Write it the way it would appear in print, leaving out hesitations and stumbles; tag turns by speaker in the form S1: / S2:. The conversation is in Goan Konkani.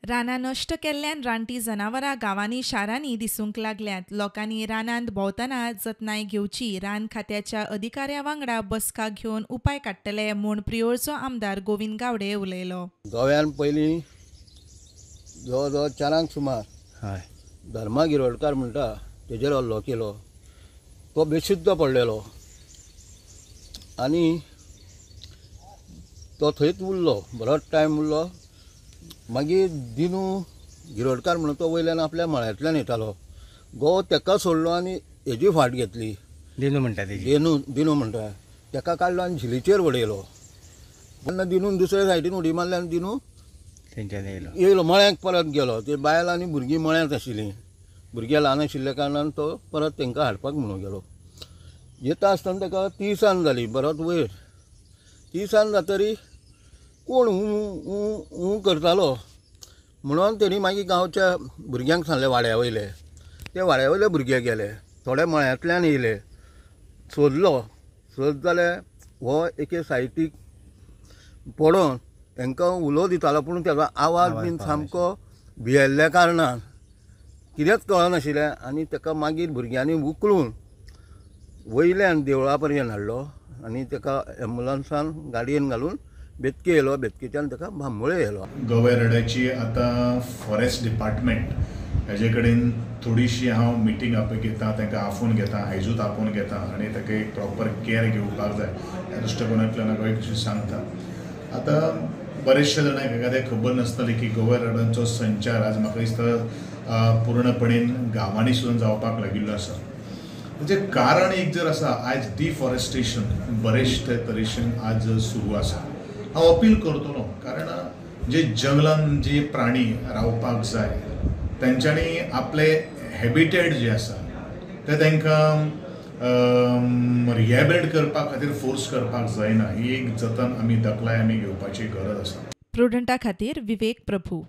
S1: रानां नश्ट केल्ल्यान रानटी जनावरां गांवांनी शारांनी दिसूंक लागल्यांत. लोकांनी रानांत भोंवतना जतनाय घेवची. रान खात्याच्या अधिकाऱ्यां वांगडा बसका घेवन उपाय काडटले म्हूण प्रियोळचो आमदार गोविंद गावडे उलयलो.
S2: गोव्यान पयलीं जवळ जवळ 4 सुमार धर्मा गिरोडकार म्हणटा तेजेर हल्लो केलो, तो बेशुद्ध पडलेलो आनी तो थंयच उरलो, बरोच टायम उरलो. मागीर दिनू गिरोडकार म्हणून तो वयल्यान आपल्या मळ्यांतल्यान येतालो, गो तेका सोडलो आनी हेजी फाट घेतली.
S3: दिनू म्हणटा तेजी,
S2: दिनू म्हणटा तेका काडलो आनी झिलीचेर उडयलो. तेन्ना दिनून दुसऱ्या सायडीन उडी मारली आनी दिनू
S3: तेंच्यान
S2: येयलो मळ्याक परत गेलो. ते बायल आनी भुरगीं मळ्यांत आशिल्लीं, भुरगीं ल्हान आशिल्ल्या कारणान तो परत तांकां हाडपाक म्हणून गेलो. येता आसतना ताका तिळसांज जाली, बरोच वयर तिळसांज जातरी कोण हूं हूं हूं करतालो म्हणून तेणी मागीर गांवच्या भुरग्यांक सांगलें, वाड्या वयले. ते वाड्या वयले भुरगे गेले, थोडे मळ्यांतल्यान येयले, सोदलो. सोद जाल्यार हो एके सायटीक पडोन तांकां उलो दितालो, पूण ताजो आवाज बीन सामको भियेल्ल्या कारणान कितेंच कळनाशिल्लें. आनी ताका मागीर भुरग्यांनी उखलून वयल्यान देवळा पर्यंत हाडलो आनी ताका एम्बुलन्सान गाडयेन घालून बेतके येयलो, बेतकेच्यान ताका बांबोळे येयलो.
S4: गवे रड्याची आतां फॉरेस्ट डिपार्टमेंट हेजे कडेन थोडीशी हांव मिटींग आपय घेता, तांकां आफोवन घेता, आयजूच आपोवन घेता आनी ताका एक प्रॉपर केअर घेवपाक जाय ह्या दृश्टिकोनांतल्यान हांव एक सांगता. आतां बरेचशे जाणांक एखादें खबर नासतलें की गवे रड्यांचो संचार आज म्हाका दिसता पूर्णपणेन गांवांनी सुद्दां जावपाक लागिल्लो आसा. ताचें कारण एक जर आसा, आयज डिफॉरेस्टेशन बरेचशे तरेन आज सुरू आसा. हांव अपील करतलो, कारण जे जंगलान जे प्राणी रावपाक जाय तेंच्यांनी आपले हॅबिटेट जे आसा ते तांकां रिहॅबिलिटेट करपा खातीर फोर्स करपाक जायना. ही एक जतन आमी दखलाय आमी घेवपाची गरज आसा.
S1: प्रुडंटा खातीर विवेक प्रभू.